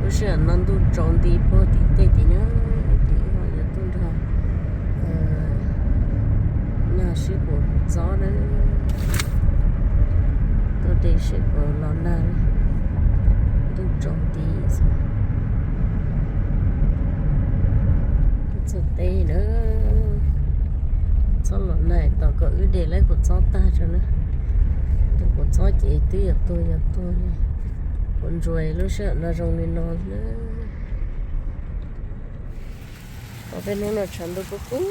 Lub sij hawm no ntuj tsaus nti puag tim tej tid na, ces wb ho yuav tuaj nrog nag sib puas kua txob na, tuaj de sib puas los nag, ntuj tsaus nti xwb. Txog teb na, txhob los nag tos kom wb de lawv kua txob tag tso na. Tus kua txob ces twb yuav tuag yuav tuag li. Kuv ntsuas lub sij hawm no zoo li no na. Tau peb hnub no tshav ntuj kub kub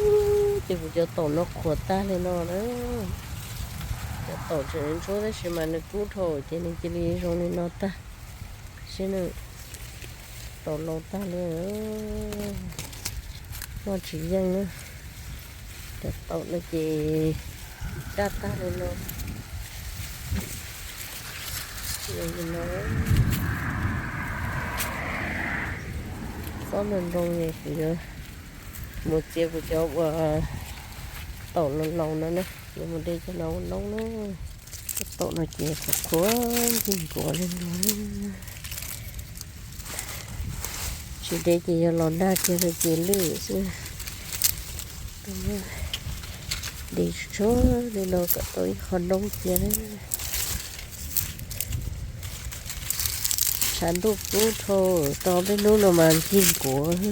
ces kuv cov taum no qhuav tag li no na. Cov taum tseem ntsuab tab sis mas nws kub dhau ces nws cia li zoo li no tag. Sib nws taum laus tag li, noj tsis yeej na. Cov taum no ces daj tag li no. Li no, xob nroo nroo es kuv yuav mus txiav kuv cov uas taum laus laus no na, yuav mus de cov no ua noob na. Cov taum no ces qhuav qhuav ncig nkuav li no. Tsis de ces yog los nag kiag rau ces lwj xwb. De tsuag tsuag li no kom tau ib qho noob cia. Tshav ntuj kub dhau, tau peb hnub no mas ncig nkuav.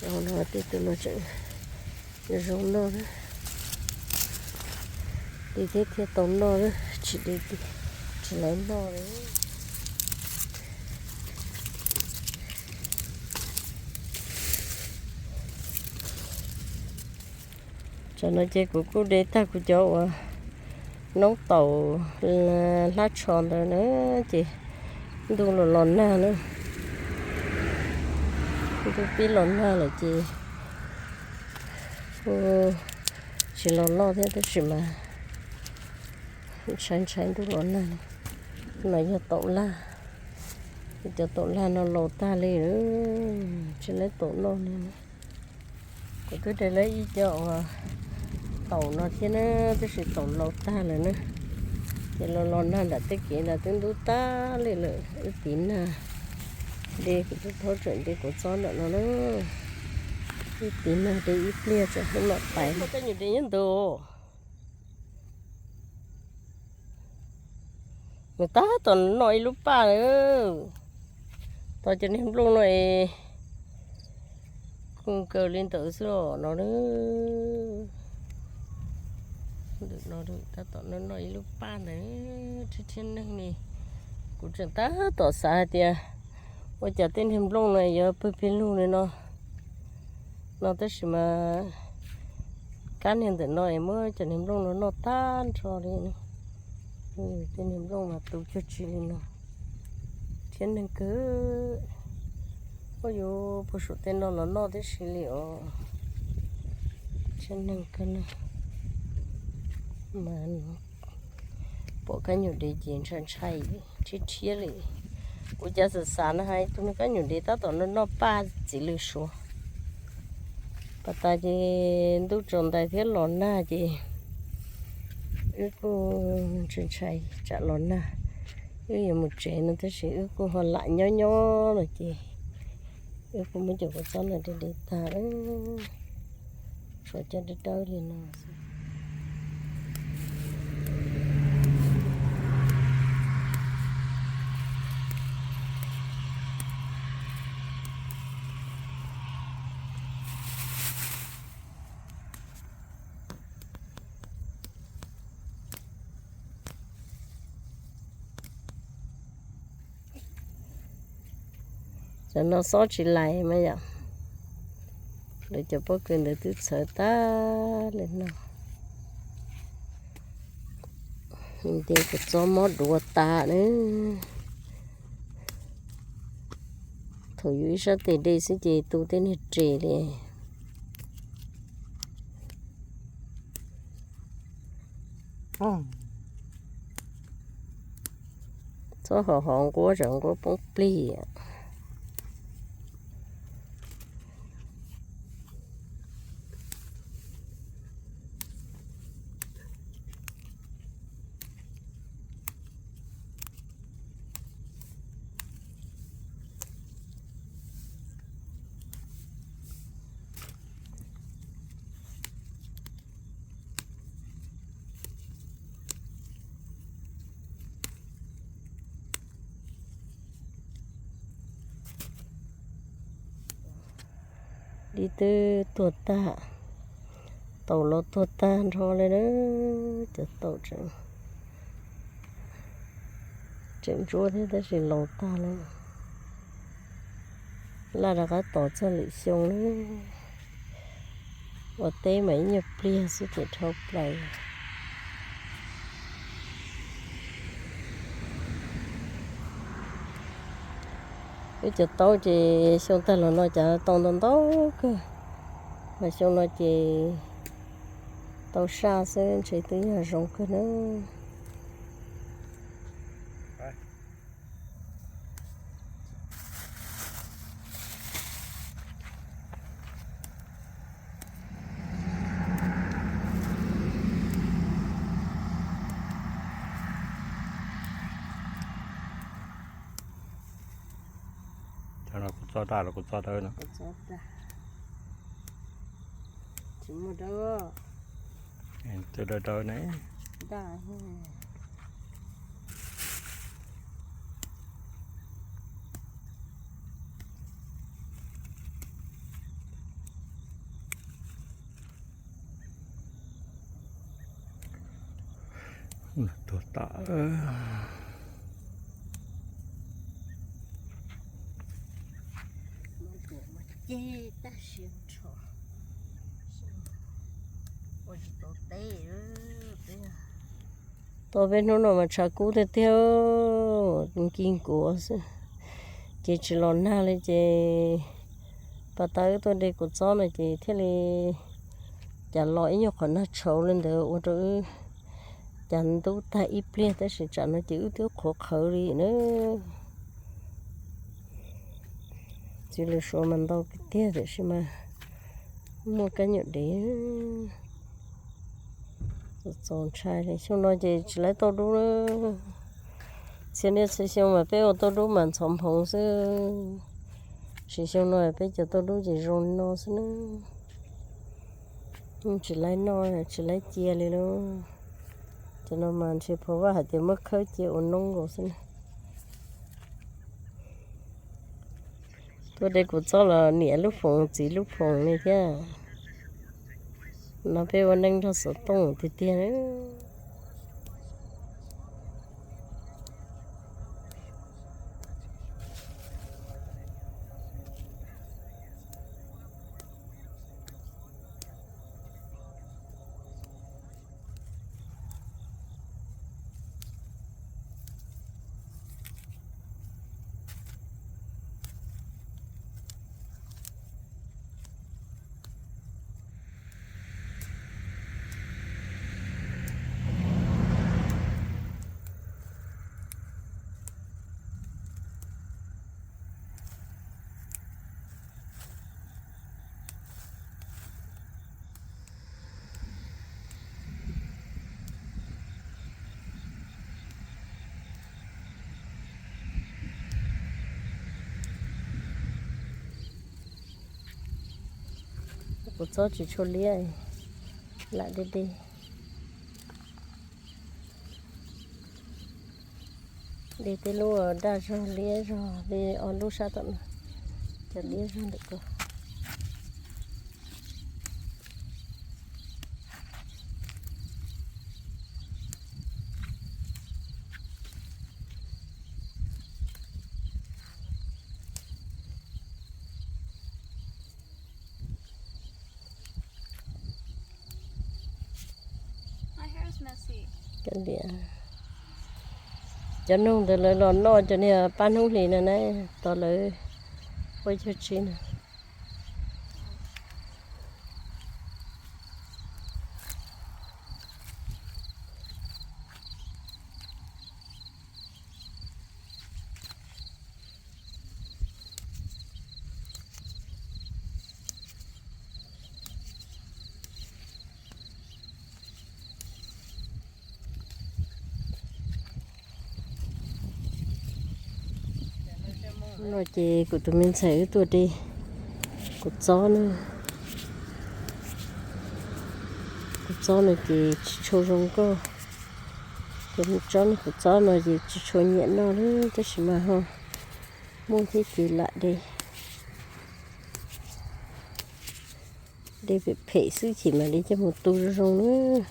Cov no tej tus no tseem zoo noj na. De thiab thiaj tau noj na, tsis de tsis lawv noj li. Tsam no ces kuv kuj de tag kuv cov uas noob taum hlab tsho ntawd na, ces ntuj los los nag na. Ntuj pib los nag lawm ces kuj tsis los loj thiab tab sis mas ntshai ntshai ntuj los nag. No yog taum laj, cov taum laj no laus tag li, tsis lawv taum noj li. Kuv twb de lawv ib co uas taum no thiab na, tab sis taum laus tag lawm na. Ces los los nag nram tej kev ntawd twb ntub tag li lawm, wb tiv nag. De kuv twb thaub tseem de kuv txob ntawm no na. Wb tiv nag de ib pliag tseem hnub mam pais. Koj nyuam de nyob ntawd. Nws tab tom noj ib lub paj na. Tos cov niag nplooj no es kub kawg li ntawd xwb os no. Ntawm no tab tom noj noj ib lub paj ntawd, rhiab rhiab neeg li. Kuv tseem tab tom xav hais tias ua cas tej niag nplooj no yuav pawg pig lug li no no tab sis mas kab niag ntawm no es muab cov niag nplooj no noj tag nrho li. Tej niag nplooj mas tu cuag tsi li no, rhiab neeg kawg. Ua yuav puag saum tej no los noj tib si li os. Rhiab neeg kawg no mas pom kab nyuam dev ces ntshai ntshai, rhiab rhiab li. Kuv cas xav xav no hais tus me kab nyuam dev tab tom noj noj paj txiv lws suav. Pas tas ces ntuj tsaus ntais thiab los nag ces wb kuj ntshai ntshai tsam los nag wb yuav mus tsev no tab sis wb kuj ho lam nyob nyob no ces wb kuj muab cov kua txob no de de tag, tshuav cov dawb dawb li no xwb. Cov no xob tsis lais mas yom, lawv cov pob kws ntawd twb txhawv tag li no. Ntes kua txob mob duav tas na. Thaum yus ib sab tes de xwb ces tu tej niag res li. Txhob hov hov nquab tsam nquab poob plig. Ib twb tuag tag, taum los tuag tag nrho li na. Cov taum tseem ntsuab thiab tab sis laus tag lawm. Laj rov qab tos txog lwm xyoo na. Ua teb mas ib nyuag pliag xwb ces dhau plaws. Wb cov taub ces xyoo tag los no cas tau ntau ntau kawg, mas xyoo no ces tau saj xwb ntshe twb yog zoo kawg na. Cov no kuv txob tag los kuv txob dawb no? Tsis muaj dawb. Tus dawb dawb ne. Tuag tas. Tau peb hnub no mas tshav kub tiag tiag, nkig nkuav xwb. Ces tsis los nag li ces pas tas wb tuaj de kuv txob no ces thiaj li cas los ib nyuag qhov nag tshauv li ntawd ua rau wb cas ntub tag ib pliag tab sis tsam no ces wb twb qhuav qhawv li na. Txiv lws suav mas ntau tiag tiam sis mas muaj kab nyuam dev. Txaus ntshai li, xyoo no ces tsis laib tauj dub na. Txhia niaj txhia xyoo mas peb ua tauj dub mas ntxhov nphoov xwb, sis xyoo no peb cov tauj dub ces zoo li no xwb na. Tsis laib noj tsis laib cia li lauj. Cov no mas ntshe pha vaj hais tias muab khawb cia ua noob nkaus xwb na. Tuaj de kuv txob los niam lub foom txiv lub foom li thiab. No peb ua neej nrog xov tooj tiag tiag. Kuv txob tsis tshua liab, lam deb deb. Deb tej lub daj zog liab zog li ob lub sab tom no, cov liab zog ntawm ko. Cov noog ntawd lawv los noj cov niag paj hnub hlis no na, tos lawv ua cuag tsi no. No ces kuv tus me ntxhais wb tuaj de kuv txob na. Kuv txob no ces tsis tshua zoo nkauj, ces tsob kuv txob no ces tsis tshua nyiam noj li tab sis mas ho muaj thiab ces lam de. De phem phem xwb ces mam li coj mus tu zoo zoo na.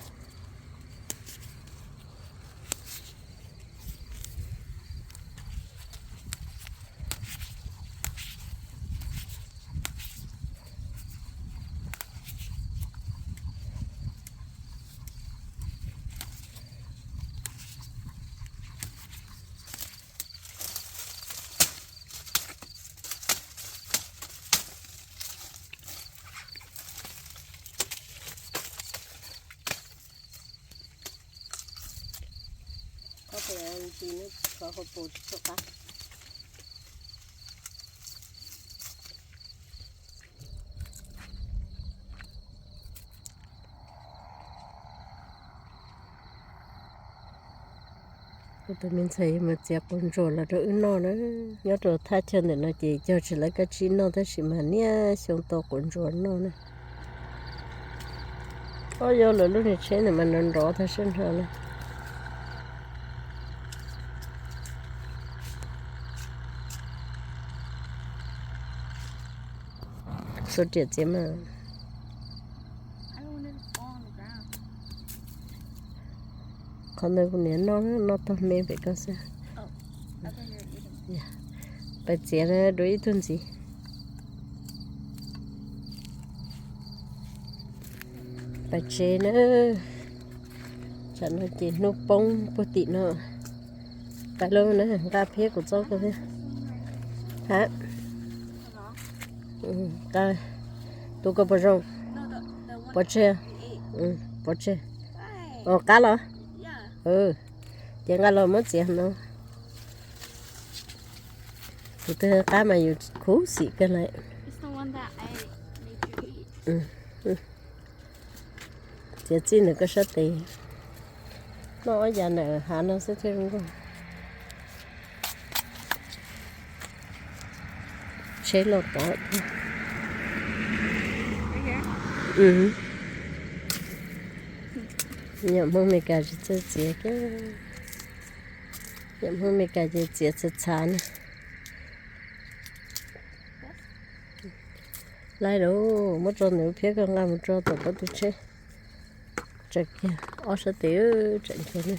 Kuv tus me ntxhais yuav mus txiav quav ntsuas los rau wb noj na. Nyob rau thaj chaw ntawm no ces cog tsis lawv kab tsib noj tab sis mas niaj xyoo tau quav ntsuas noj na. Ob, yog lawv lub niag tsheb ntawm mas nrov nrov tag sab nrho na. Xuas riam txiav mas. Qhov ntawd kuv niam noj, noj tag me pem ko xwb. Pais txiav dua ib tug ntxiv. Pais tsev na. Tsam no ces hnub poob puag tim no. Pais lauj na, nqa phiab kuv txob koj thiab. Ha, tu koj puas zoo? Pov tseg, pov tseg. Ua qab los? Ces nqa los muab txiav no. Tus twg qab mas yus khuv xim kawg lawm. Txiav txij ntawm koj sab tes. Noj ob yam ntawm hav no xwb thiaj zoo nkauj. Tsheb los tod thiab. Nyuam Hmoob Mes Kas tsis txawj txiav kiag. Nyuam Hmoob Mes Kas ces txiav txhav txhav na. Laij lauj, muab tso ntawm lub phiab koj nqa mus tso tom koj tus tsheb. Tseem kiag ob sab tes, tseem kiag ne.